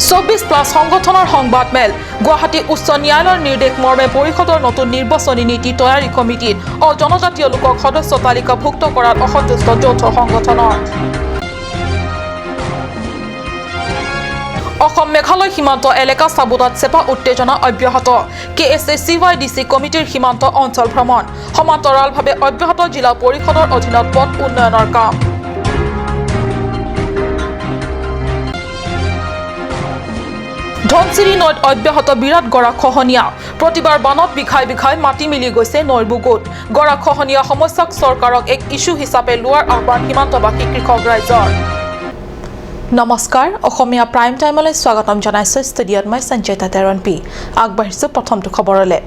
24 plus সংগঠনৰ সংবাদমেল। গুৱাহাটী উচ্চ ন্যায়ালয়ৰ নিৰ্দেশ মৰ্মে পৰিষদৰ নতুন নিৰ্বাচনী নীতি তৈয়াৰী কমিটিত অজনজাতীয় লোকক সদস্য তালিকাভুক্ত কৰাত অসন্তুষ্ট যৌথ সংগঠনৰ। অসম মেঘালয় সীমান্ত এলেকা চাবুতাত চেপা উত্তেজনা অব্যাহত। কে এছ এ, চি ৱাই ডি চি কমিটিৰ সীমান্ত অঞ্চল ভ্ৰমণ। সমান্তৰালভাৱে অব্যাহত জিলা পৰিষদৰ অধীনত পথ উন্নয়নৰ কাম। ধনশিৰি নৈত অব্যাহত বিৰাট গৰা খহনীয়া। প্ৰতিবাৰ বানত বিঘাই বিঘাই মাটি মিলি গৈছে নৈৰ বুকুত। গৰা খহনীয়া সমস্যাক চৰকাৰক এক ইছ্যু হিচাপে লোৱাৰ আহ্বান সীমান্তবাসী কৃষক ৰাইজৰ। নমস্কাৰ, অসমীয়া প্ৰাইম টাইমলৈ স্বাগতম জনাইছোঁ। ষ্টুডিঅ'ত মই সঞ্জয়িতা তেৰণ পি। আগবাঢ়িছোঁ প্ৰথমটো খবৰলৈ।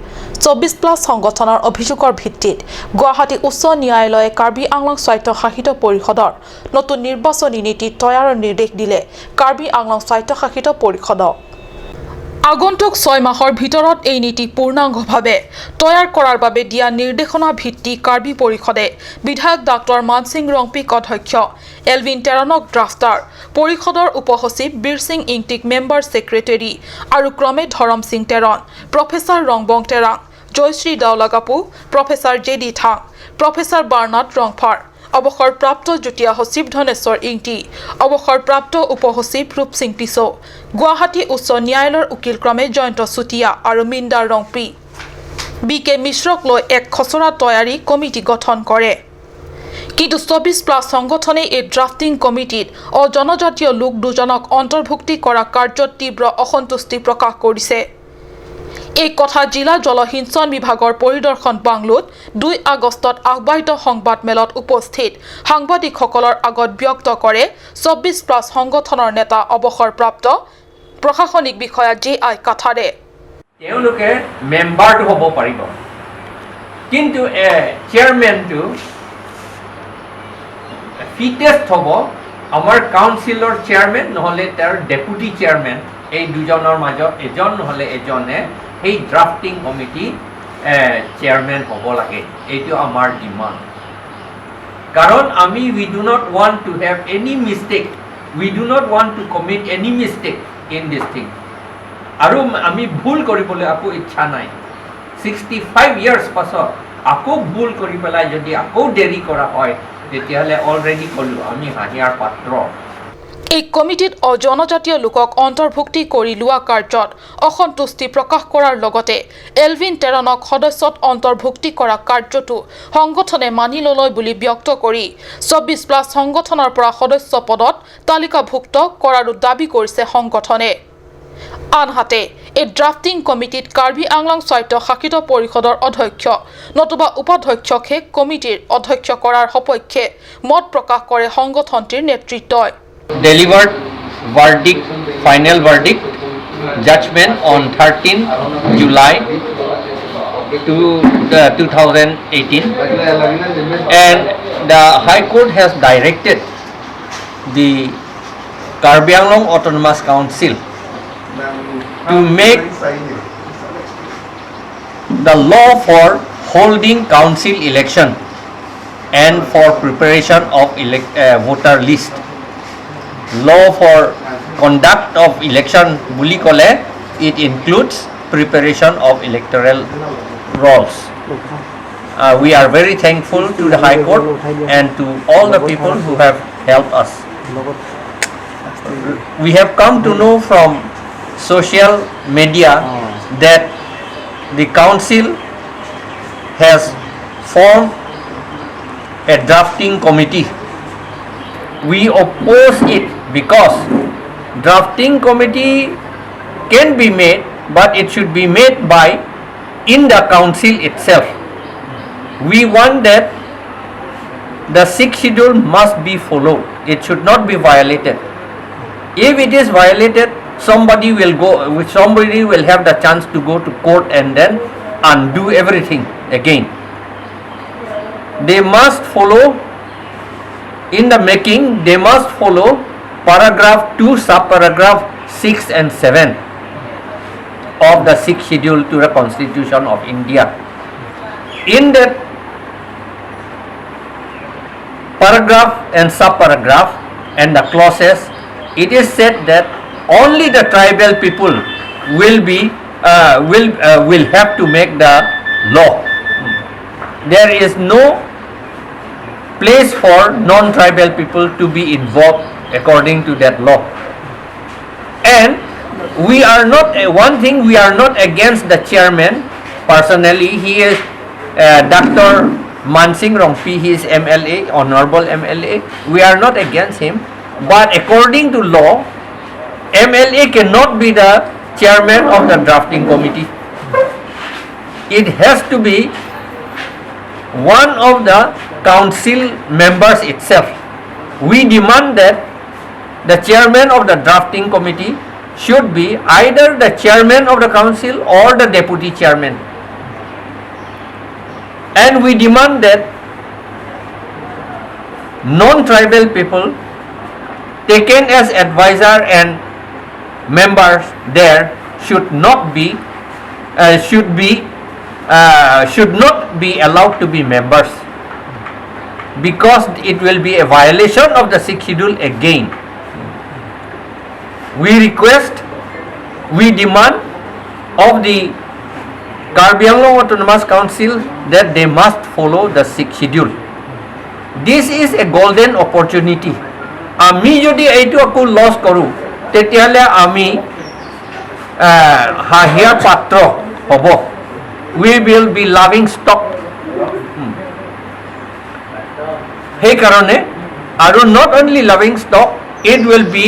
24 প্লাছ সংগঠনৰ অভিযোগৰ ভিত্তিত গুৱাহাটী উচ্চ ন্যায়ালয়ে কাৰ্বি আংলং স্বায়ত্তশাসিত পৰিষদৰ নতুন নিৰ্বাচনী নীতি তৈয়াৰৰ নিৰ্দেশ দিলে কাৰ্বি আংলং স্বায়ত্তশাসিত পৰিষদক। আগন্তুক 6 মাহৰ ভিতৰত এই নীতি পূৰ্ণাংগভাৱে তৈয়াৰ কৰাৰ বাবে দিয়া নিৰ্দেশনা ভিত্তি কাৰ্বি পৰিষদে বিধায়ক ডাক্তৰ মানসিং ৰংপিক অধ্যক্ষ, এলভিন টেৰণক ড্ৰাফটাৰ, পৰিষদৰ উপসচিব বীৰসিং ইংটিক মেম্বাৰ ছেক্ৰেটেৰী আৰু ক্ৰমে Dharam Singh Teron, professor Rongbong Terang, Joysree Daolagupu, professor J D Thang, professor Bernard Rongphar, অৱসৰপ্ৰাপ্ত যুটীয়া সচিব ধনেশ্বৰ ইংটি, অৱসৰপ্ৰাপ্ত উপসচিব ৰূপসিং টিছৌ, গুৱাহাটী উচ্চ ন্যায়ালয়ৰ উকিল ক্ৰমে জয়ন্ত চুতীয়া আৰু মিন্দাৰ ৰংপি, বি কে মিশ্ৰক লৈ এক খচৰা তৈয়াৰী কমিটি গঠন কৰে। কিন্তু 24 প্লাছ সংগঠনে এই ড্ৰাফটিং কমিটিত অজনজাতীয় লোক দুজনক অন্তৰ্ভুক্তি কৰা কাৰ্যত তীব্ৰ অসন্তুষ্টি প্ৰকাশ কৰিছে। এই কথা জিলা জলসিঞ্চন বিভাগৰ পৰিদৰ্শন বাংলোত 2 আগষ্টত আহ্বায়িত সংবাদমেলত উপস্থিত সাংবাদিকসকলৰ আগত ব্যক্ত কৰে 24 প্লাছ সংগঠনৰ নেতা অৱসৰপ্ৰাপ্ত প্ৰশাসনিক বিষয়া জে আই কাঠাৰে। তেওঁলোকে মেম্বাৰটো হ'ব পাৰিব, কিন্তু চেয়াৰমেনটো ফিটেষ্ট হ'ব আমাৰ কাউন্সিলৰ চেয়াৰমেন নহ'লে তেওঁৰ ডেপুটি চেয়াৰমেন। এই দুজনৰ মাজত এজন নহ'লে এজনে সেই ড্ৰাফটিং কমিটি চেয়াৰমেন হ'ব লাগে। এইটো আমাৰ ডিমাণ্ড। কাৰণ আমি we do not want to have any mistake, we do not want to commit any mistake in this thing. আৰু আমি ভুল কৰিবলৈ আকৌ ইচ্ছা নাই। 65 ইয়াৰ্ছ পাছত আকৌ ভুল কৰি পেলাই যদি আকৌ দেৰি কৰা হয়, তেতিয়াহ'লে অলৰেডি ক'লোঁ, আমি হাঁহিয়াৰ পাত্ৰ। এই কমিটিত অজনজাতীয় লোকক অন্তৰ্ভুক্তি কৰি লোৱা কাৰ্যত অসন্তুষ্টি প্ৰকাশ কৰাৰ লগতে এলভিন টেৰণক সদস্যত অন্তৰ্ভুক্তি কৰা কাৰ্যটো সংগঠনে মানি নলয় বুলি ব্যক্ত কৰি 24 প্লাছ সংগঠনৰ পৰা সদস্য পদত তালিকাভুক্ত কৰাৰো দাবী কৰিছে সংগঠনে। আনহাতে এই ড্ৰাফটিং কমিটিত কাৰ্বি আংলং স্বায়ত্তশাসিত পৰিষদৰ অধ্যক্ষ নতুবা উপাধ্যক্ষকহে কমিটিৰ অধ্যক্ষ কৰাৰ সপক্ষে মত প্ৰকাশ কৰে সংগঠনটিৰ নেতৃত্বই। Delivered verdict, final verdict, judgment on 13 July 2018. And the High Court has directed the Karbi Anglong Autonomous Council to make the law for holding council election and for preparation of voter list. Law for conduct of election বুলি ক'লে it includes preparation of electoral rolls. We are very thankful to the High Court and to all the people who have helped us. We have come to know from social media that the council has formed a drafting committee. We oppose it because drafting committee can be made, but it should be made by in the council itself. We want that the Sixth Schedule must be followed. It should not be violated. If it is violated, somebody will have the chance to go to court and then undo everything again. They must follow in the making, they must follow paragraph 2, subparagraph 6 and 7 of the Sixth Schedule to the Constitution of India. In that paragraph and subparagraph and the clauses, it is said that Only the tribal people will be will have to make the law. There is no place for non-tribal people to be involved according to that law. And we are not, one thing, we are not against the chairman personally. He is Dr. Mansing Rongpi, he is MLA, honorable MLA. We are not against him. But according to law, MLA cannot be the chairman of the drafting committee. It has to be one of the council members itself. We demand that the chairman of the drafting committee should be either the chairman of the council or the deputy chairman. And we demand that non-tribal people taken as advisor and members there should not be allowed to be members, because it will be a violation of the Sixth Schedule again. We request, we demand of the Karbi Anglong Autonomous Council that they must follow the Sixth Schedule. This is a golden opportunity. আমি যদি এইটো আকৌ loss কৰোঁ, তেতিয়াহ'লে আমি হাঁহিয়াৰ পাত্ৰ হ'ব। We will be laughing stock. সেইকাৰণে আৰু not only laughing stock, it will be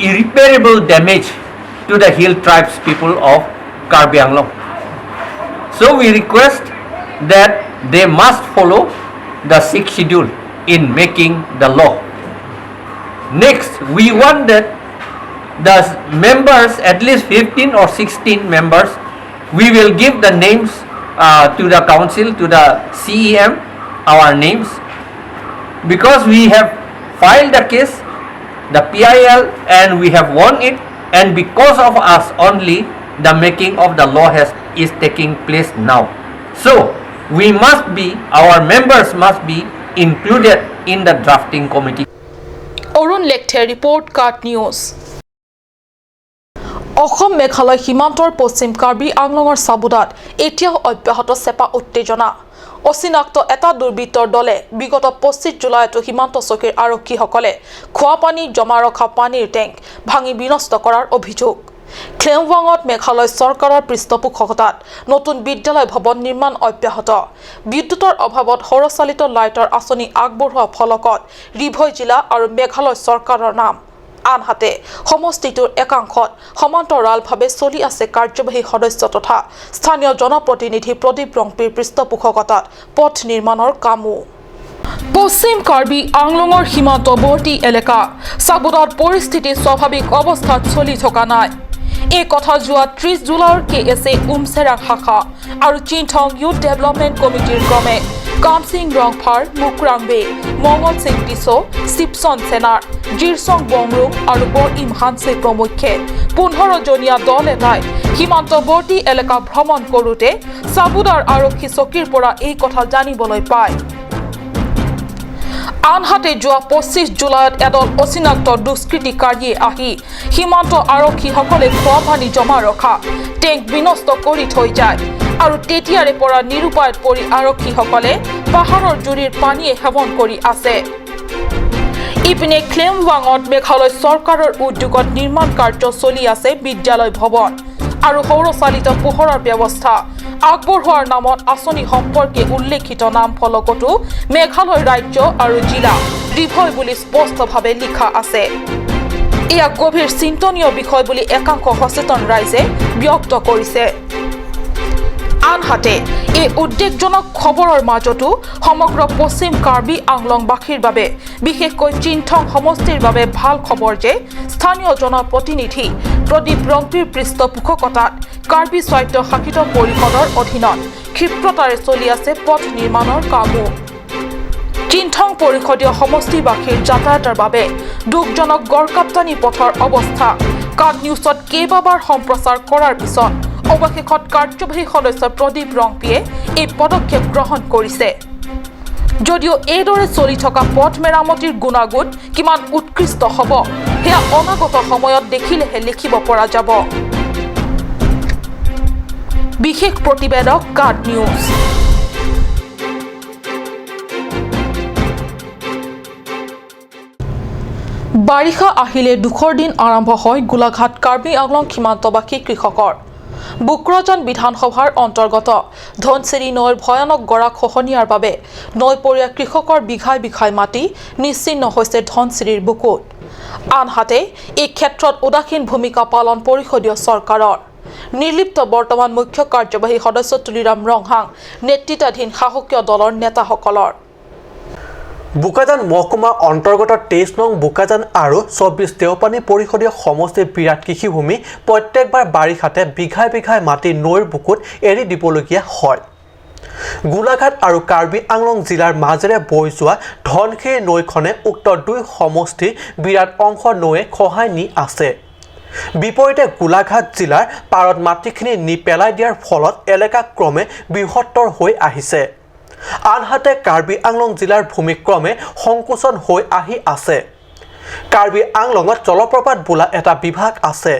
irreparable damage to the hill tribes people of Karbi Anglong. So we request that they must follow the Sixth Schedule in making the law. Next, we want that the members, at least 15 or 16 members, we will give the names to the council, to the CEM, our names, because we have filed the case, the PIL, and we have won it, and because of us only, the making of the law has is taking place now. So we must be, our members must be included in the drafting committee. Arun লেখথে report, cut news. Assam Meghalaya সীমান্তৰ পশ্চিম কাৰ্বি আংলঙৰ চাবুদাত এতিয়াও অব্যাহত চেপা উত্তেজনা। অচিনাক্ত এটা দুৰ্বৃত্তৰ দলে বিগত 25 জুলাইতো সীমান্ত চকীৰ আৰক্ষীসকলে খোৱা পানী জমা ৰখা পানীৰ টেংক ভাঙি বিনষ্ট কৰাৰ অভিযোগ। খেমৱাঙত মেঘালয় চৰকাৰৰ পৃষ্ঠপোষকতাত নতুন বিদ্যালয় ভৱন নিৰ্মাণ অব্যাহত। বিদ্যুতৰ অভাৱত সৌৰচালিত লাইটৰ আঁচনি আগবঢ়োৱা ফলকত ৰিভৈ জিলা আৰু মেঘালয় চৰকাৰৰ নাম। আনহাতে সমষ্টিটোৰ একাংশত সমান্তৰালভাৱে চলি আছে কাৰ্যবাহী সদস্য তথা স্থানীয় জনপ্ৰতিনিধি প্ৰদীপ ৰংপিৰ পৃষ্ঠপোষকতাত পথ নিৰ্মাণৰ কামো। পশ্চিম কাৰ্বি আংলঙৰ সীমান্তৱৰ্তী এলেকা চাবুদাত পৰিস্থিতি স্বাভাৱিক অৱস্থাত চলি থকা নাই। এই কথা যোৱা 30 জুলাইৰ কে এছ এ উমচেৰাং শাখা আৰু চিন্থং ইউথ ডেভেলপমেণ্ট কমিটিৰ ক্ৰমে কামসিং ৰংফাৰ, মুকৰাং বে, মঙল সিং টিছ', শিৱচন চেনাৰ, জিৰচং বংৰুং আৰু বৰ ইম হানছে প্ৰমুখ্যে 15জনীয়া দল এটাই সীমান্তৱৰ্তী এলেকা ভ্ৰমণ কৰোঁতে চাবুদাৰ আৰক্ষী চকীৰ পৰা এই কথা জানিবলৈ পায়। আনহাতে যোৱা 25 জুলাইত এদল অচিনাক্ত দুষ্কৃতিকাৰীয়ে আহি সীমান্ত আৰক্ষীসকলে খোৱা পানী জমা ৰখা টেংক বিনষ্ট কৰি থৈ যায় আৰু তেতিয়াৰে পৰা নিৰুপায়ত পৰি আৰক্ষীসকলে পাহাৰৰ জুৰিৰ পানীয়ে সেৱন কৰি আছে। ইপিনে ক্লেমৱাঙত মেঘালয় চৰকাৰৰ উদ্যোগত নিৰ্মাণ কাৰ্য চলি আছে বিদ্যালয় ভৱন আৰু সৌৰচালিত পোহৰৰ ব্যৱস্থা আগবঢ়োৱাৰ নামত আঁচনি সম্পৰ্কে উল্লেখিত নাম ফলকতো মেঘালয় ৰাজ্য আৰু জিলা ৰিভৈ বুলি স্পষ্টভাৱে লিখা আছে। এয়া গভীৰ চিন্তনীয় বিষয় বুলি একাংশ সচেতন ৰাইজে ব্যক্ত কৰিছে। আনহাতে এই উদ্বেগজনক খবৰৰ মাজতো সমগ্ৰ পশ্চিম কাৰ্বি আংলংবাসীৰ বাবে, বিশেষকৈ চিন্থং সমষ্টিৰ বাবে ভাল খবৰ যে স্থানীয় জনপ্ৰতিনিধি প্ৰদীপ ৰংপিৰ পৃষ্ঠপোষকতাত কাৰ্বি স্বায়ত্তশাসিত পৰিষদৰ অধীনত ক্ষিপ্ৰতাৰে চলি আছে পথ নিৰ্মাণৰ কামো। চিন্থং পৰিষদীয় সমষ্টিবাসীৰ যাতায়াতৰ বাবে দুখজনক গড়কাপ্তানি পথৰ অৱস্থা কাট নিউজত কেইবাবাৰ সম্প্ৰচাৰ কৰাৰ পিছত অৱশেষত কাৰ্যবাহী সদস্য প্ৰদীপ ৰংপিয়ে এই পদক্ষেপ গ্ৰহণ কৰিছে। যদিও এইদৰে চলি থকা পথ মেৰামতিৰ গুণাগুণ কিমান উৎকৃষ্ট হ'ব সেয়া অনাগত সময়ত দেখিলেহে লিখিব পৰা যাব। বিশেষ প্ৰতিবেদক, কাৰ্ড নিউজ। বাৰিষা আহিলে দুখৰ দিন আৰম্ভ হয় গোলাঘাট কাৰ্বি আংলং সীমান্তবাসী কৃষকৰ। বোক্ৰাজান বিধানসভাৰ অন্তৰ্গত ধনশিৰি নৈৰ ভয়ানক গৰা খহনীয়াৰ বাবে নৈপৰীয়া কৃষকৰ বিঘাই বিঘাই মাটি নিশ্চিহ্ন হৈছে ধনশিৰিৰ বুকুত। আনহাতে এই ক্ষেত্ৰত উদাসীন ভূমিকা পালন পৰিষদীয় চৰকাৰৰ। নিৰ্লিপ্ত বৰ্তমান মুখ্য কাৰ্যবাহী সদস্য তুলিৰাম ৰংহাং নেতৃত্বাধীন শাসকীয় দলৰ নেতাসকলৰ। বোকাজান মহকুমাৰ অন্তৰ্গত 23 নং বোকাজান আৰু 24 দেওপানী পৰিষদীয় সমষ্টিৰ বিৰাট কৃষিভূমি প্ৰত্যেকবাৰ বাৰিষাতে বিঘাই বিঘাই মাটি নৈৰ বুকুত এৰি দিবলগীয়া হয়। গোলাঘাট আৰু কাৰ্বি আংলং জিলাৰ মাজেৰে বৈ যোৱা ধনশিৰি নৈখনে উক্ত দুই সমষ্টিৰ বিৰাট অংশ নৈয়ে খহাই নি আছে। বিপৰীতে গোলাঘাট জিলাৰ পাৰত মাটিখিনি নি পেলাই দিয়াৰ ফলত এলেকা ক্ৰমে বৃহত্তৰ হৈ আহিছে। আনহাতে কাৰ্বি আংলং জিলাৰ ভূমি ক্ৰমে সংকোচন হৈ আহি আছে। কাৰ্বি আংলঙত জলপ্ৰপাত বোলা এটা বিভাগ আছে।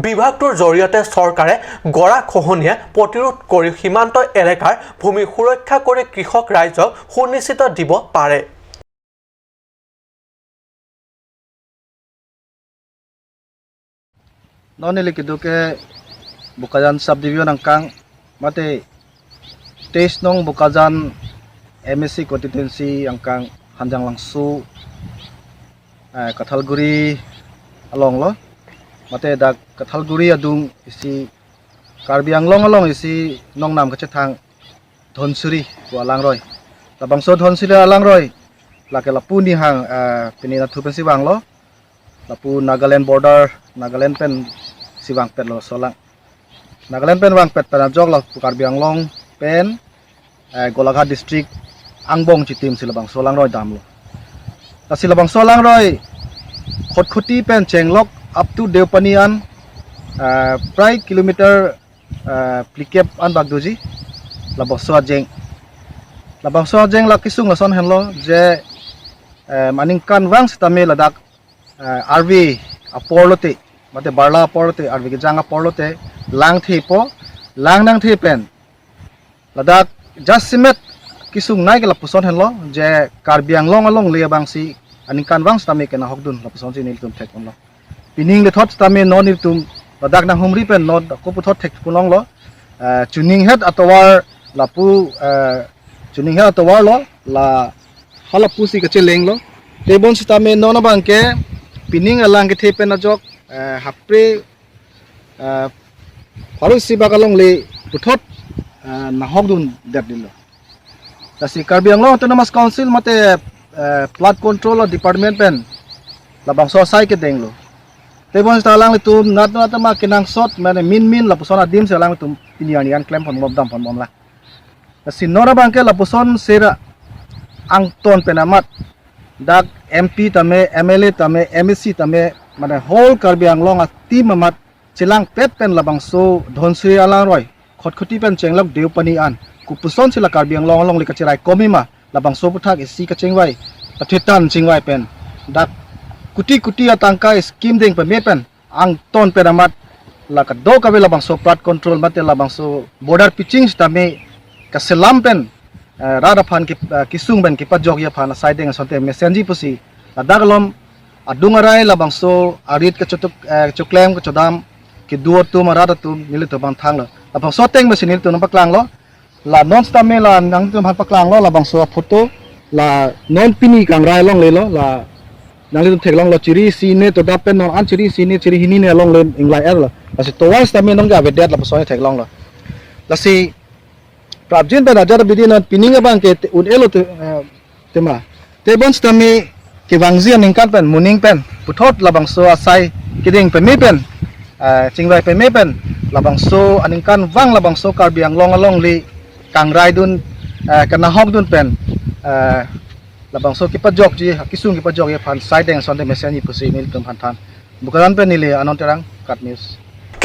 বিভাগটোৰ জৰিয়তে চৰকাৰে গৰা খহনীয়া প্ৰতিৰোধ কৰি সীমান্ত এলেকাৰ ভূমি সুৰক্ষা কৰি কৃষক ৰাইজক সুনিশ্চিত দিব পাৰে। Nonili kiduke Bokajan subdivision angkang mate 23 nong Bokajan MSC constituency angkang Hanjang Langsu, Kathalguri along lo mate dak Kathalguri adung isi Karbi Anglong along isi nong nam kache thang Dhonsuri ko alang roi labangso Dhonsuri alang roi lake lapu ni hang pinina thupen si wang lo lapu Nagaland border, Nagaland pen siwang pet lo solang Nagaland pen wang pet pen jok lo Karbi Anglong pen Golaghat district Angbong chitim silabang solang roi dam lo ta silabang solang roi khotkhoti pen chenglok up to Deopani an প্রায় kilometre প্লিকেপ আন বাগদুজি labangso jeng labangso jeng la kisung la son henlo je maning kan wang stame ladak RV aporlote mate barla aporlote RV ke jang aporlote lang the po lang nang the pen ladak just simet kisung nai ke lapuson henlo je Karbi Anglong along le bang si aning kan wang stame ke na hokdun lapuson si nil tum thek onlo pining le thot stame no nil tum ladak na humri pen no ko pu thot thek punong lo chuning het atowar lapu chuning het atowar lo la hala pusi ke cheleng lo tebon stame no na bang ke pining alang ke the pen ajok hapre faru si bakalong le puthot nahok dun det dilo tasi Karbi Anglong Autonomous Council mate flood control department pen labang so sai ke denglo tebon sta lang le tum nat nat ma kinang sot mane min min lapuson adim se lang tum pinian yan claim phon mom dam phon mom la tasi nora bang ke lapuson sera ang ton penamat dak MP tame MLA tame MSC tame mane whole Karbi Anglong a team amat chilang pet pen labang so Dhonsuri alang roi khotkhoti pen chenglok Deopani an kupuson sila Karbi Anglong along le kachirai komima labang so puthak isi ka chengwai pathitan chingwai pen dak kuti kuti atangka scheme ding pe me pen ang ton pen amat la ka do ka labang so flood control mate labang so border pitching tame ka selam pen rada phan ki kisung ben ki pajok ya phan side ding sonte messenji pusi adaglom adungarai labang so arit ka chotuk choklem ka chodam ki duo tu marada tu nili to bang thang lo labang so teng ma sinil tu nam paklang lo la non stame la nang tu han paklang lo labang so photo la non pini kang rai long le lo la nang li tu thek long lo chiri si ne to da pen non an chiri si ne chiri hini ne long le inglai er lo la si to wan stame nong ga ve det la so thek long lo la si prabjin pen ajar bidi non pining bang ke un elo te tema te bon stame ke wangzi aning kan pen muning pen puthot labang so asai kiding pe me pen chingwai pe me pen labang so aning kan wang labang so Karbi Anglong along li kang rai dun kana hok dun pen labang so ki pajok ji kisung ki pajok ye phan sai deng son de mesen ni pusi nil tum phan than bukaran pen nile anon terang kat news.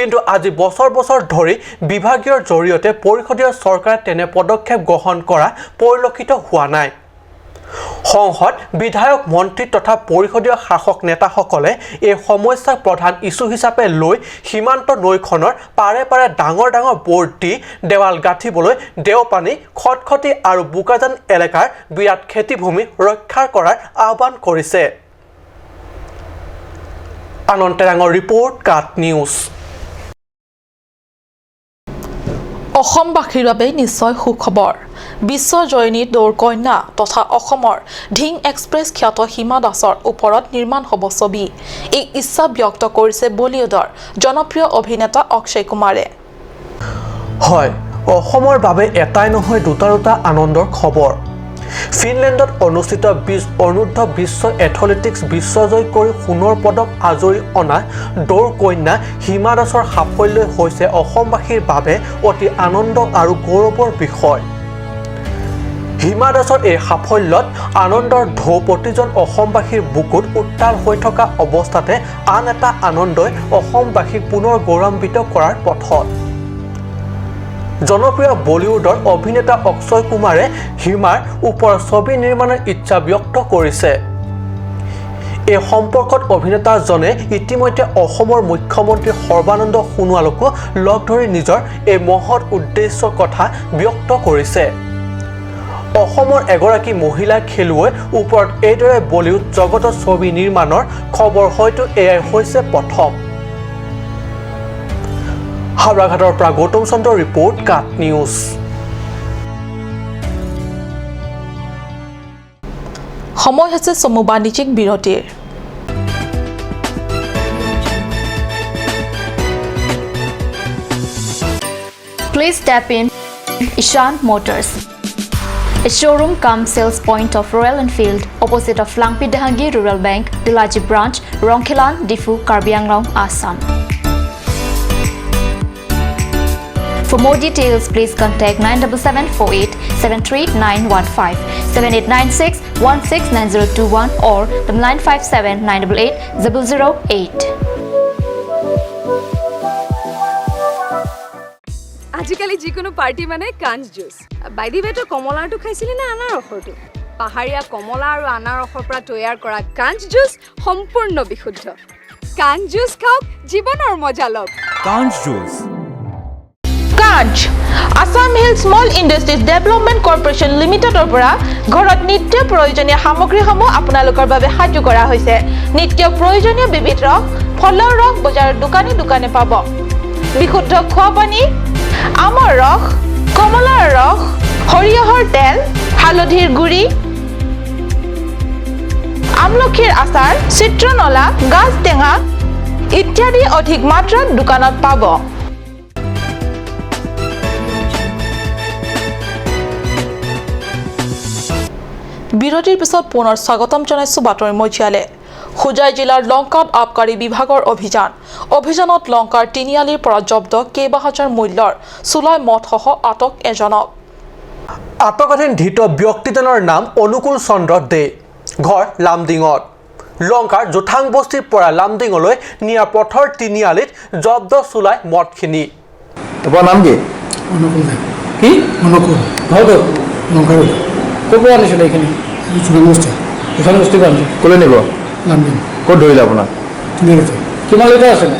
কিন্তু আজি বছৰ বছৰ ধৰি বিভাগীয় জৰিয়তে পৰিষদীয় চৰকাৰে তেনে পদক্ষেপ গ্ৰহণ কৰা পৰিলক্ষিত হোৱা নাই। সংসদ, বিধায়ক, মন্ত্ৰী তথা পৰিষদীয় শাসক নেতাসকলে এই সমস্যাক প্ৰধান ইছ্যু হিচাপে লৈ সীমান্ত নৈখনৰ পাৰে পাৰে ডাঙৰ ডাঙৰ ব'ৰ্ড দি দেৱাল গাঁঠিবলৈ দেওপানী, খটখটি আৰু বোকাজান এলেকাৰ বিৰাট খেতিভূমি ৰক্ষা কৰাৰ আহ্বান কৰিছে। আনন্দ তেৰাঙৰ ৰিপৰ্ট, কাট নিউজ। অসমবাসীৰ বাবে নিশ্চয় সুখবৰ। বিশ্বজয়িনী দৌৰ কন্যা তথা অসমৰ ঢিং এক্সপ্ৰেছ খ্যাত হিমা দাসৰ ওপৰত নিৰ্মাণ হ'ব ছবি। এই ইচ্ছা ব্যক্ত কৰিছে বলিউডৰ জনপ্ৰিয় অভিনেতা অক্ষয় কুমাৰে। হয়, অসমৰ বাবে এটাই নহয় দুটা দুটা আনন্দৰ খবৰ। ফিনলেণ্ডত অনুষ্ঠিত 20 অনুৰ্ধ বিশ্ব এথলেটিক্স বিশ্বজয় কৰি সোণৰ পদক আজুৰি অনা দৌৰ কন্যা হিমা দাসৰ সাফল্যই হৈছে অসমবাসীৰ বাবে অতি আনন্দ আৰু গৌৰৱৰ বিষয়। হিমা দাসৰ এই সাফল্যত আনন্দৰ ঢৌ প্ৰতিজন অসমবাসীৰ বুকুত উত্তাল হৈ থকা অৱস্থাতে আন এটা আনন্দই অসমবাসীক পুনৰ গৌৰৱান্বিত কৰাৰ পথত। জনপ্ৰিয় বলিউডৰ অভিনেতা অক্ষয় কুমাৰে হিমাৰ ওপৰত ছবি নিৰ্মাণৰ ইচ্ছা ব্যক্ত কৰিছে। এই সম্পৰ্কত অভিনেতাজনে ইতিমধ্যে অসমৰ মুখ্যমন্ত্ৰী সৰ্বানন্দ সোণোৱালকো লগ ধৰি নিজৰ এই মহৎ উদ্দেশ্যৰ কথা ব্যক্ত কৰিছে। অসমৰ এগৰাকী মহিলা খেলুৱৈৰ ওপৰত এইদৰে বলিউড জগতত ছবি নিৰ্মাণৰ খবৰ হয়তো এয়াই হৈছে প্ৰথম। হাওৰাঘাটৰ পৰা গৌতম চন্দ্ৰৰ ৰিপৰ্ট, কাট নিউজ। সময় হৈছে চমু বাণিজ্যিক বিৰতিৰ। Please tap in Ishan Motors, a showroom cum sales point of Royal Enfield, opposite of Langpi Dahangi Rural Bank, Dilaji Branch, Rongkhilan, Difu, Karbi Anglong, Assam. For more details, please contact 97748 73915, 7896 169021 or 957 988 008. আজিকালি যিকোনো party মানে কাঞ্চ juice. By the ৱে, তই কমলাৰটো খাইছিলি নে আনাৰসৰটো? পাহাৰীয়া কমলা আৰু আনাৰসৰ পৰা তৈয়াৰ কৰা কাঞ্চ জুচ সম্পূৰ্ণ বিশুদ্ধ। কাঞ্চ জুচ খাওক, জীৱনৰ মজা লওক। কাঞ্চ juice. Kanch Assam hill small industries development corporation লিমিটেডৰ পৰা ঘৰত নিত্য প্ৰয়োজনীয় সামগ্ৰীসমূহ আপোনালোকৰ বাবে সাজু কৰা হৈছে। নিত্য প্ৰয়োজনীয় বিবিধ ৰস, ফলৰ ৰস বজাৰৰ দোকানে দোকানে পাব। বিশুদ্ধ খোৱা পানী, আমৰ ৰস, কমলাৰ ৰস, সৰিয়হৰ তেল, হালধিৰ গুড়ি, আমলখিৰ আচাৰ, চিত্ৰনলা, গাজ টেঙা ইত্যাদি অধিক মাত্ৰাত দোকানত পাব। বিৰতিৰ পিছত পুনৰ স্বাগতম জনাইছো বাতৰি মজিয়ালে। হোজাই জিলাৰ লংকাত আবকাৰী বিভাগৰ অভিযান। অভিযানত লংকাৰ তিনিআলিৰ পৰা জব্দ কেইবা হাজাৰ মূল্যৰ চুলাই মদসহ আটক এজনক। আটকাধীন ধৃত ব্যক্তিজনৰ নাম অনুকূল চন্দ্ৰ দে, ঘৰ লামডিঙত। লংকাৰ জোঠাং বস্তিৰ পৰা লামডিঙলৈ নিয়া পথৰ তিনিআলিত জব্দ চুলাই মদখিনি। তোমাৰ নাম কি? অনুকূল দে। কি? অনুকূল। ঘৰ ক'ত? লংকাৰ। ক'ৰ পৰা আনিছিলে এইখিনি? জোঠাং বস্তি। জোঠাং বস্তিৰ পৰা আনিছে। ক'লৈ নিব? লামডিং। ক'ত ধৰিলে আপোনাক? তিনিআলিতে। কিমান লিটাৰ আছিলে?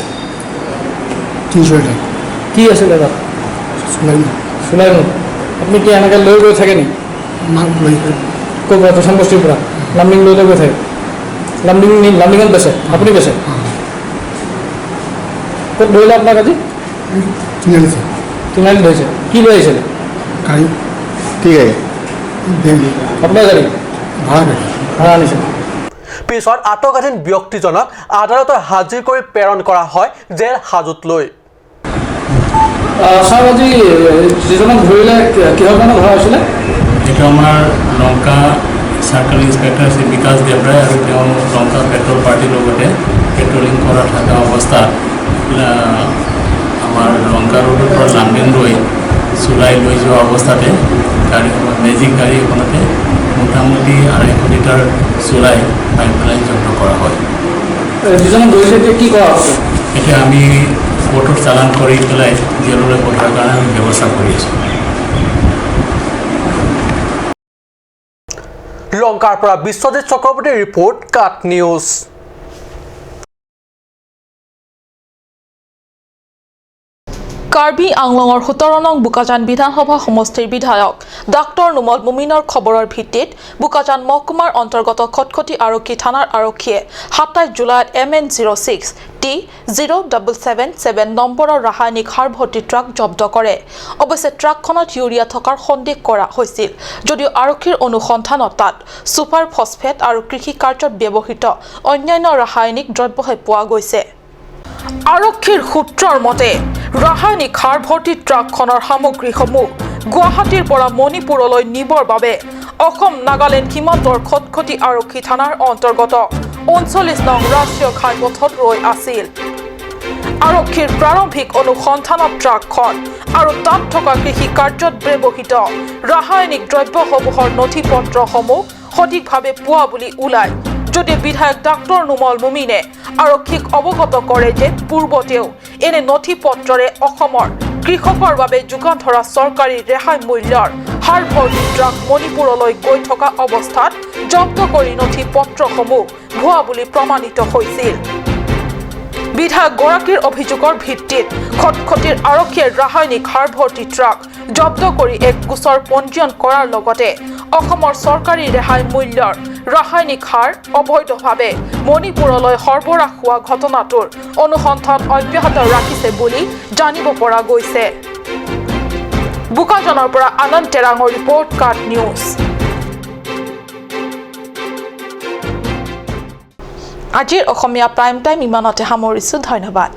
300 লিটাৰ। কি আছিলে তাত? চুলাই। চুলাই মদ। আপুনি কি এনেকৈ লৈ গৈ থাকে নেকি? মাল লৈ গৈ। ক'ৰ পৰা? জোঠাং বস্তিৰ পৰা লামডিং লৈ লৈ গৈ থাকে। লামডিঙত বেচে? আপুনি বেচে? ক'ত ধৰিলে আপোনাক আজি? তিনিআলিতে। তিনিআলিত ধৰিছে। কি লৈ আহিছিলে? গাড়ী। কি গাড়ী? আপোনাৰ গাড়ী? ভাড়া গাড়ী। ভাড়া আনিছিলে। পিছত আটকাধীন ব্যক্তিজনক আদালতত হাজিৰ কৰি প্ৰেৰণ কৰা হয় জেল হাজোতলৈ। ছাৰ, আজি যিজনক ধৰিলে কিহৰ কাৰণে ধৰা হৈছিলে? এইটো আমাৰ লংকা চাৰ্কেল ইন্সপেক্টৰ শ্ৰী বিকাশ দেৱৰায় আৰু তেওঁ লংকা পেট্ৰল পাৰ্টিৰ লগতে পেট্ৰলিং কৰা থকা অৱস্থাত আমাৰ লংকা ৰোডৰ পৰা লামডিং লৈ চলাই লৈ যোৱা অৱস্থাতে গাড়ী মেজিক গাড়ী এখনতে মোটামুটি 250 লিটাৰ চুলাই পাই পেলাই জব্দ কৰা হয়। যিজনক ধৰিছে এতিয়া কি কৰা হৈছে? এতিয়া আমি কোৰ্টত চালান কৰি পেলাই জেললৈ পঠোৱাৰ কাৰণে আমি ব্যৱস্থা কৰি আছোঁ। লংকাৰ পৰা বিশ্বজিৎ চক্ৰৱৰ্তীৰ ৰিপৰ্ট, কাট নিউজ। কাৰ্বি আংলঙৰ 17 নং বোকাজান বিধানসভা সমষ্টিৰ বিধায়ক ডাক্তৰ নোমল মুমিনৰ খবৰৰ ভিত্তিত বোকাজান মহকুমাৰ অন্তৰ্গত খটখটি আৰক্ষী থানাৰ আৰক্ষীয়ে 27 জুলাইত MN 06 T 0777 নম্বৰৰ ৰাসায়নিক সাৰ ভৰ্তি ট্ৰাক জব্দ কৰে। অৱশ্যে ট্ৰাকখনত ইউৰিয়া থকাৰ সন্দেহ কৰা হৈছিল যদিও আৰক্ষীৰ অনুসন্ধানত তাত ছুপাৰ ফছফেট আৰু কৃষি কাৰ্যত ব্যৱহৃত অন্যান্য ৰাসায়নিক দ্ৰব্যহে পোৱা গৈছে। আৰক্ষীৰ সূত্ৰৰ মতে ৰাসায়নিক সাৰ ভৰ্তি ট্ৰাকখনৰ সামগ্ৰীসমূহ গুৱাহাটীৰ পৰা মণিপুৰলৈ নিবৰ বাবে অসম নাগালেণ্ড সীমান্তৰ খটখটি আৰক্ষী থানাৰ অন্তৰ্গত 39 নং ৰাষ্ট্ৰীয় ঘাইপথত ৰৈ আছিল। আৰক্ষীৰ প্ৰাৰম্ভিক অনুসন্ধানত ট্ৰাকখন আৰু তাত থকা কৃষি কাৰ্যত ব্যৱহৃত ৰাসায়নিক দ্ৰব্যসমূহৰ নথি পত্ৰসমূহ সঠিকভাৱে পোৱা বুলি ওলায়। যদি বিধায়ক ডাক্তৰ নোমল মুমিনে আৰক্ষীক অৱগত কৰে যে পূৰ্বতেও এনে নথি পত্ৰৰে অসমৰ কৃষকৰ বাবে যোগান ধৰা চৰকাৰী ৰেহাই মূল্যৰ সাৰ ভৰ্তি ট্ৰাক মণিপুৰলৈ গৈ থকা অৱস্থাত জব্দ কৰি নথি পত্ৰসমূহ ভুৱা বুলি প্ৰমাণিত হৈছিল। বিধায়কগৰাকীৰ অভিযোগৰ ভিত্তিত খটখটিৰ আৰক্ষীয়ে ৰাসায়নিক সাৰ ভৰ্তি ট্ৰাক জব্দ কৰি এক গোচৰ পঞ্জীয়ন কৰাৰ লগতে অসমৰ চৰকাৰী ৰেহাই মূল্যৰ ৰাসায়নিক সাৰ অবৈধভাৱে মণিপুৰলৈ সৰবৰাহ হোৱা ঘটনাটোৰ অনুসন্ধান অব্যাহত ৰাখিছে বুলি জানিব পৰা গৈছে। বোকাজানৰ পৰা আনন্দ টেৰাঙৰ ৰিপৰ্ট, কাট নিউজ। আজিৰ অসমীয়া প্ৰাইম টাইম ইমানতে সামৰিছোঁ। ধন্যবাদ।